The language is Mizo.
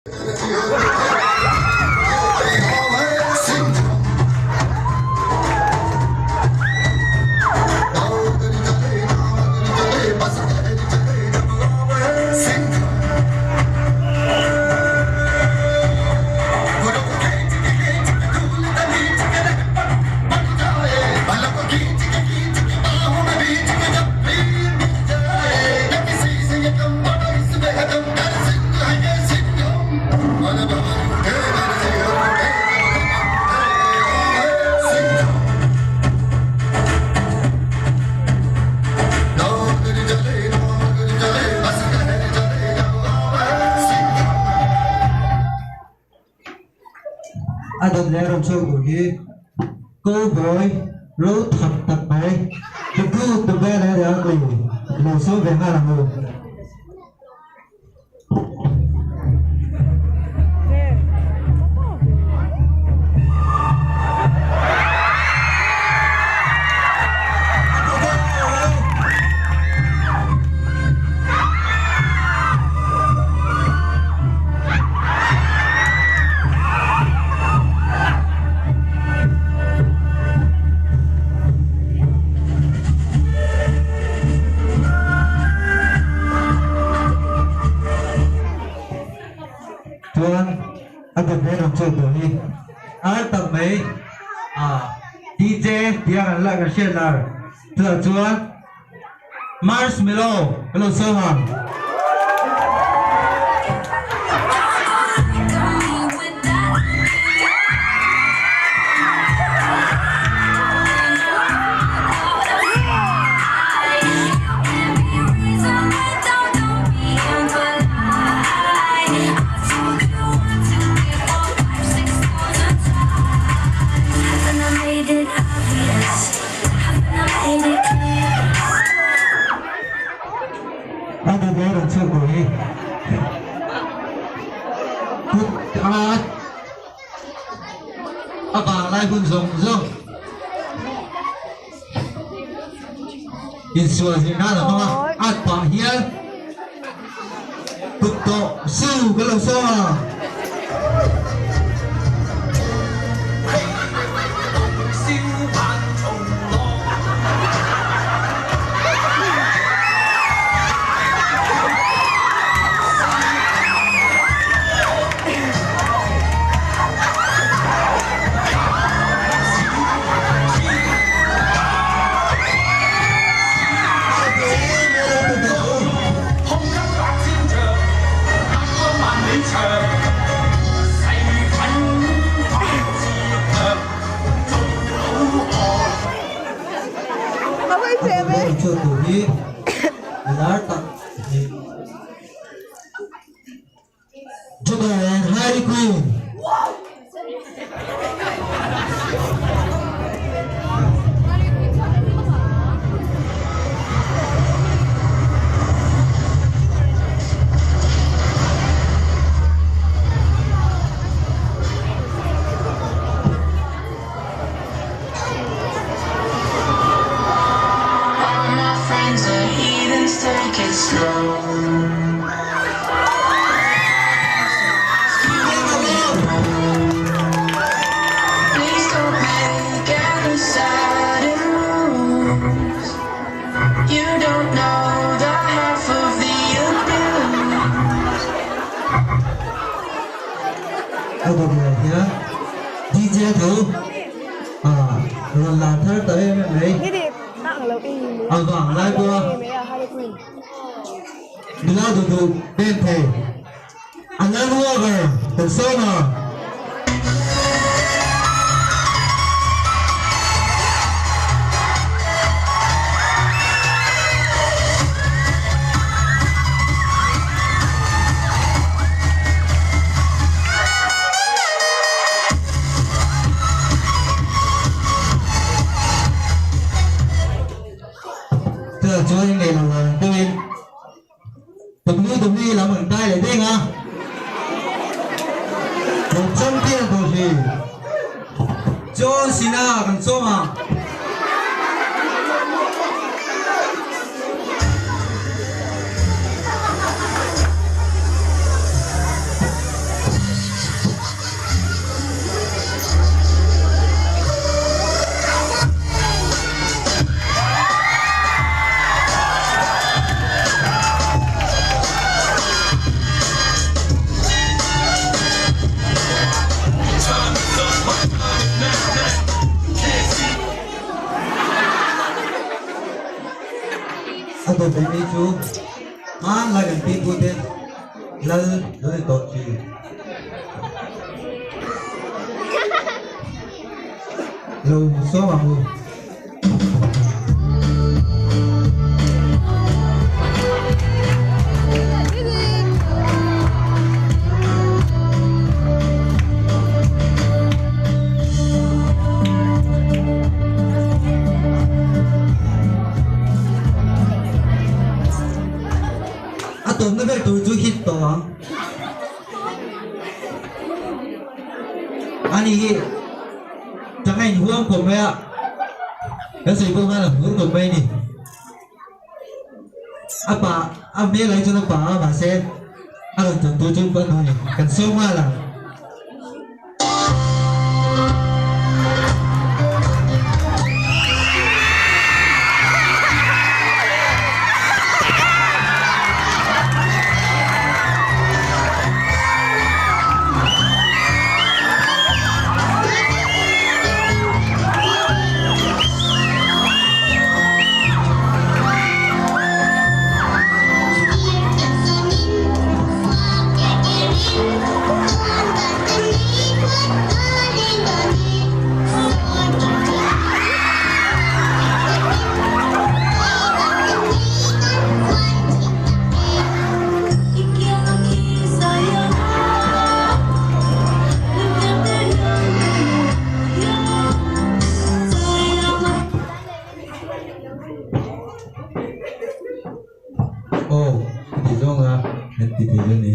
A dawt leh rawn chhuak tur hi Cowboy ro tham tak mai The Good, The Bad and The Ugly lo sawi ve nghal ang u. Chuan a dawt leh rawn chhuak tur hi ar tak mai ah DJ tia kan la kan hriat lar chutah chuan Marshmallow ka lo sawi ang. A duh ber an chhuak tur hi kut a a vang lai hun zawng zawng insual zir nan a hmang a at pah hian kut tawh su ka lo sawm a. Joker and Harley Quinn. A dawt leh hian DJ tho rawn lar thar ta em em mai. A vang lai pawh a nula duh duh pen thei Alan Walker kan sawn a. Chutah chuan inngeih loh dan deuhin WWE lam an kai leh deng a, kan champion tur hi John Cena kan sawm ang. Lei mi chu hmanlai kan pi pu te lal lo ni tawh thin. Lo sawm ang u. A tawpna ber tur chu hit tawh ang. Ani hi changa inhuam khawp mai a, kan sawi pawh khan a hur khawp mai a ni. A pa a hmel ah hi chuan a pa a mahse a rawn chawm tur chu a nu a ni. Kan sawm nghal ang. Aw, ka ti zawng a, kan ti thei a ni.